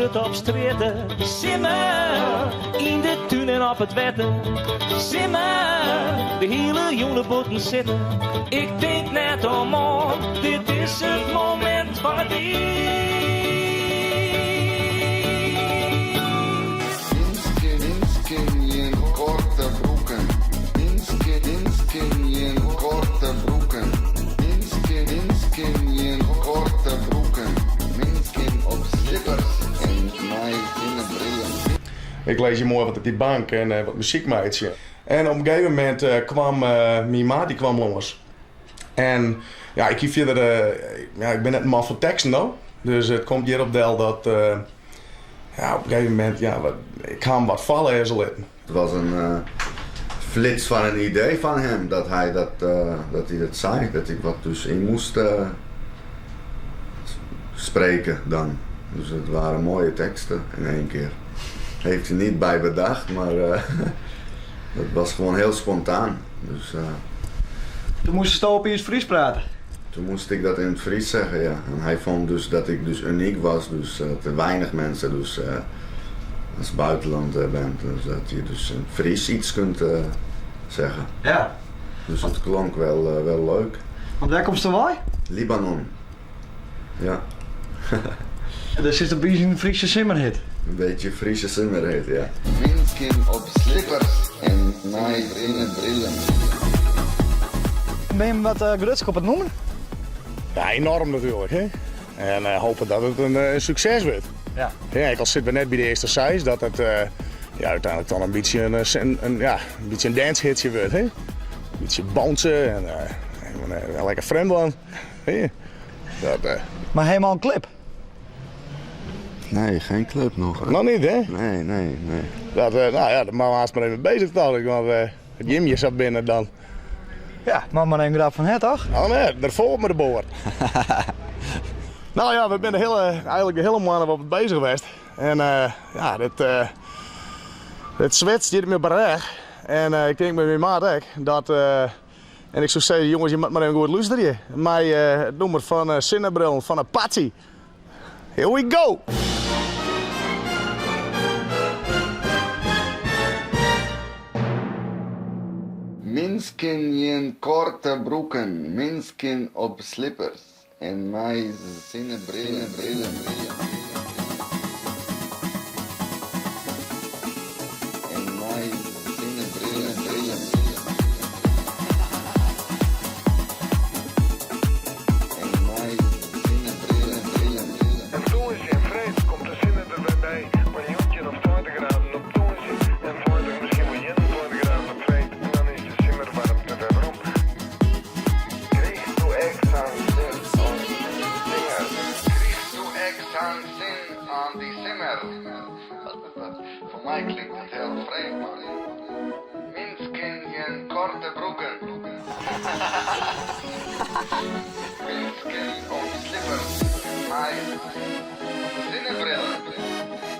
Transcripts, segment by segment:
grut op strjitte. Simmer, yn de tún en op it wetter. Simmer, de hiele jûn bûten sitte. Ik tink net oan moarn, dit is it momint fan it jier. Minsken, minsken yn korte broeken. Minsken, minsken yn korte broeken. Minsken, minsken yn korte broeken. Minsken op slippers en mei sinnebrillen. Ik lis hjir moai wat op dy bank en wat muzyk meitsje. En op in gegeven momint kwam myn maat dy kwam lâns. En ja, ik hie fierder, ja, ik bin net in man fan teksten no. Dus it komt hjir op del dat, ja, op in gegeven momint, ja, ik ha him wat foarlêze litten. Het was een flits van een idee van hem dat hij dat, dat hij dat zei, dat ik wat dus in moest spreken dan. Dus het waren mooie teksten in één keer. Heeft hij niet bij bedacht, maar dat was gewoon heel spontaan. Dus, Doe moast opiens Frysk prate. Toen moest ik dat in het Fries zeggen, ja. En hij vond dus dat ik dus uniek was, dus dat er weinig mensen dus als buitenland bent, dus dat je dus in het Fries iets kunt zeggen. Ja. Dus het klonk wel, wel leuk. Want wêr komst wei? Libanon. Ja. Dus is it in Fryske simmerhit? Een beetje Friese simmerhit, ja. Minsken op slippers en mei sinnebrillen. Binne je wat grutsk op it nûmer? Ja, enorm natuerlik. Hè? En hope dat it in sukses wurdt. Ja. Ja, ek al sitte we net by de earste seis, dat it ja, úteinlik dan in bytsje in, in, ja, in bytsje in dancehitsje wurdt. Hè? In bytsje bounce en lekker frjemd Hè? Dat, Mar helemaal in clip? Nee, geen clip nog. Noch net, hè? Nee, nee, nee. Dat, nou ja, dan moatte we aanst mar even beuzich toch? Want it Jimje sa binnen dan. Ja, mar mar even grap fan het, toch? Oh nee, der foar mei de boar. Nou ja, we binne de hiele, eigentlik de hiele moanne wol beuzich west. En ja, dit, dit swit stiet my op 'e rêch. En ik tink mei myn maat ek dat. En ik soe sizze, jonges, je moatte mar even goed lústerje. Mei it nûmer fan Sinnebrillen fan Apache. Here we go! Minsken yn korte broeken, minsken op slippers en mei sinnebrillen. En mei sinnebrillen. En mei sinnebrillen. En tongersdei en freed komt de sinne der wer by, mei 19 of 20 graden op tongersdei en 20, miskien wol 21 graden op freed en dan is de simmerwaarmte wer werom. Kriichsto ek sa'n sin oan simmer? Kriichsto ek sa'n sin oan dy simmer? Foar my klinkt it hiel frjemd, mar minsken yn korte broeken. Minsken op slippers mei sinnebrillen.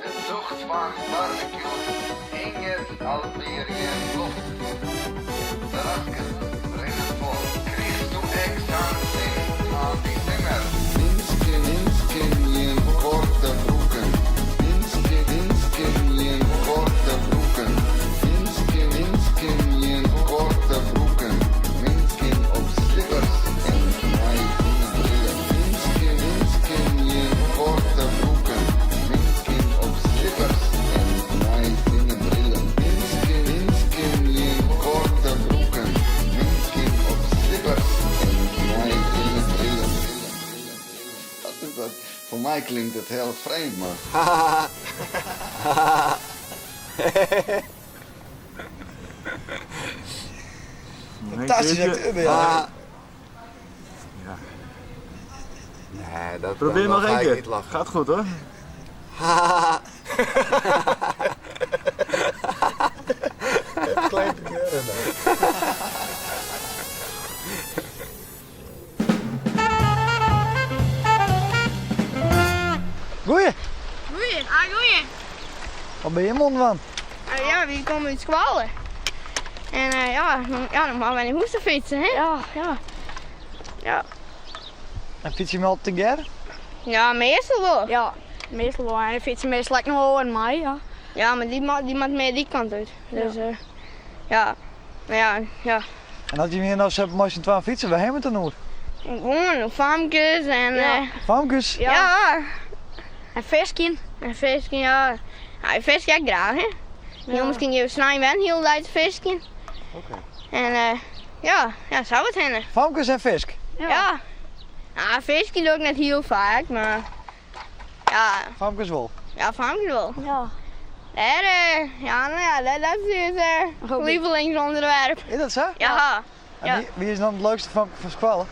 De tocht fan barbecues hinget alwer yn loft. Terrasken rinne fol. Kriichsto ek sa'n sin oan dy simmer? Minsken, minsken yn korte broeken. Minsken, minsken yn korte broeken. Minsken, minsken yn korte broeken. Minsken op slippers en mei sinnebrillen. Minsken, minsken yn korte broeken. Minsken op slippers en mei sinnebrillen. Minsken, minsken yn korte broeken. Minsken op slippers en mei sinnebrillen. Wat is dat? Foar my klinkt it hiel frjemd, mar. Fantastysk akteur binne jo. Nee, dat Probeer dan nog ga één ik keer. niet lachen. Gaat goed hoor. Het klein gebeuren dan. Goeie. Goeie. Ah, goeie. Wat binne jim oan it dwaan? Uh, ja, wy komme út skoalle. En uh, ja, dan, ja, dan moatte wy nei hûs te fytsen, hè? Ja, ja. Ja. En fytse jim altyd tegearre? Ja, meastal wol. Ja. Meastal wol. En de fytsen meastal ek noch wol oaren mei, ja. Ja, mar dy moat, dy moat mear dy kant út. Dus ja, ja. Nou ja, ja. En as jim hjir no sa mei syn twaen fytse, wêr hawwe jim it dan oer? Gewoan oer famkes en... Ja. Famkes? Ja. En fiskjen. En fiskjen, ja. Ja, ik fiskje ek graach, hè. Ja. Miskien gean we snein wer in hiele dei te fiskjen. Oké. En eh, ja, ja, sa wat hinne. Famkes en fisk? Ja. Ja, ja fiskjen doe ik net hiel faak, mar ja. Famkes wol? Ja, famkes wol. Ja. Dêr, eh, ja, no ja, dat, dat is it eh, lievelingsonderwerp. Is dat sa? Ja. En wie, wie is dan it leukste famke fan skoalle?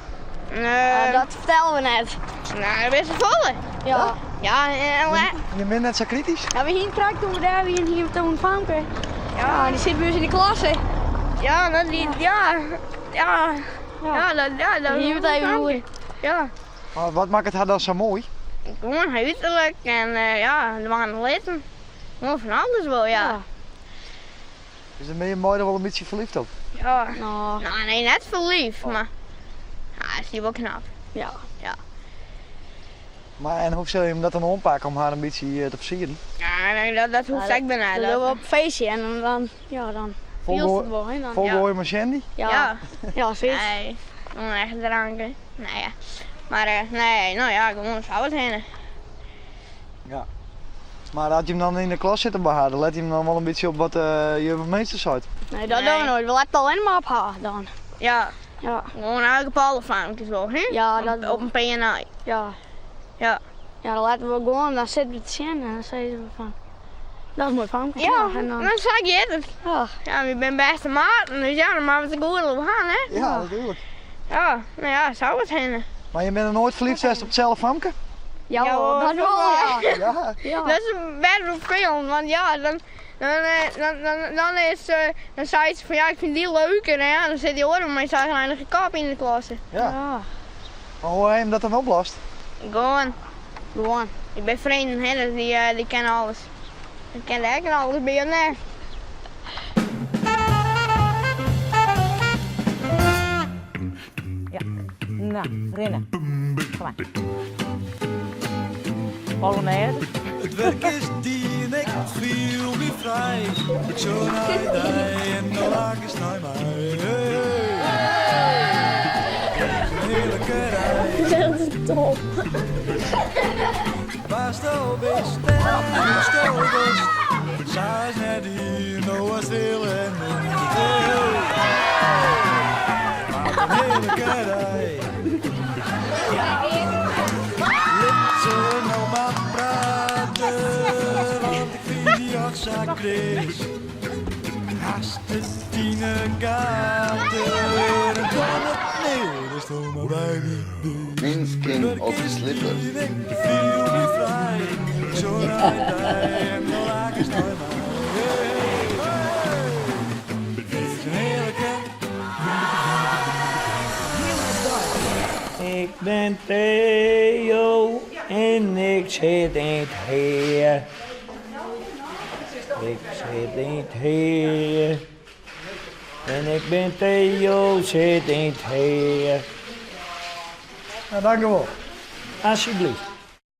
Uh, dat fertelle we net. No, der binne safolle. Ja. Ja, en Je binne net sa kritysk? Ja, we hienen krekt toen we dêr wienen, hienen we toen in famke. Ja, dy sit by ús yn de klasse. Ja, dat die, ja, ja, ja, dat, ja, dat hienen we it even oer. Ja. Maar wat makket har dan sa moai? Gewoan har uterlik en ja, dwaan en litten. Gewoan fan alles wol, ja. Dus dan binne je beide wol in bytsje ferliefd op? Ja. No, nee, net ferliefd, mar ja, is dy wol knap. Ja. Ja. Maar en hoe sil je him dat dan oanpakke om har in bytsje te fersieren? Ja, nee, dat, dat hoecht ek bijna. Dat doen we op een feestje en dan, ja, dan fielst it wol. Hè, dan. Volgooien mei shandy? Ja. Ja, zoiets. Nee, gewoon echt dranken. Nee, ja. Maar uh, nee, nou ja, gewoan sa wat hinne. Ja. Mar as jim dan yn de klas sitte by har, dan let jim dan wol in bytsje op wat de juf of meester seit? Nee, dat dogge we noait. We lette allinne mar op har dan. Ja. Ja. Gewoan elke alle famkes wol, hè? Ja, dat op in pear nei. Ja. Ja. Ja, dan lette we gewoan, dan sitte we te sjen en dan sizze we fan, dat is in moai famke. Ja, en dan, dan sa giet it. Ja. Ja, wy binne bêste maten, dus ja, dan moatte we it der goed oer ha, hè? Ja, natuerlik. Ja, no ja, sa wat hinne. Mar jim binne noait ferliefd west op itselde famke? Jawol, dat wol, ja. Ja? Ja. Dat is bêst ferfelend, want ja, dan, dan, dan, dan, dan, is, dan seit se fan ja, ik fyn dy leuker en ja, dan sit dy oare mei sajgrinige kop yn de klasse. Ja. Ja. Mar hoe ha jim dat dan oplost? Gewoan, gewoan. Ik bin freonen, hè, dus dy, dy kenne alles. Dy kenne ek alles by elkoar. Ja. No, rinne. Kom mar. Polonaise. It wurk is dien, ik fiel my frij. Ik sjoch nei dy en do lachest nei my. Hearlike dei. Dat is top. Wa'tsto bist en hoe'tsto dochst. Sa is net ien, no as stil en min. Wat in hearlike dei. Lit se no mar prate, want ik fyn dy och sa kreas. Hast it yn 'e gaten en kom it near, datsto mar by my bist. Minsken op slippers. Ik bin Theo en ik sit yn it hea. Ik sit yn it hea. En ik bin Theo, sit yn it hea. Nou, dankjewol. Alsjeblieft.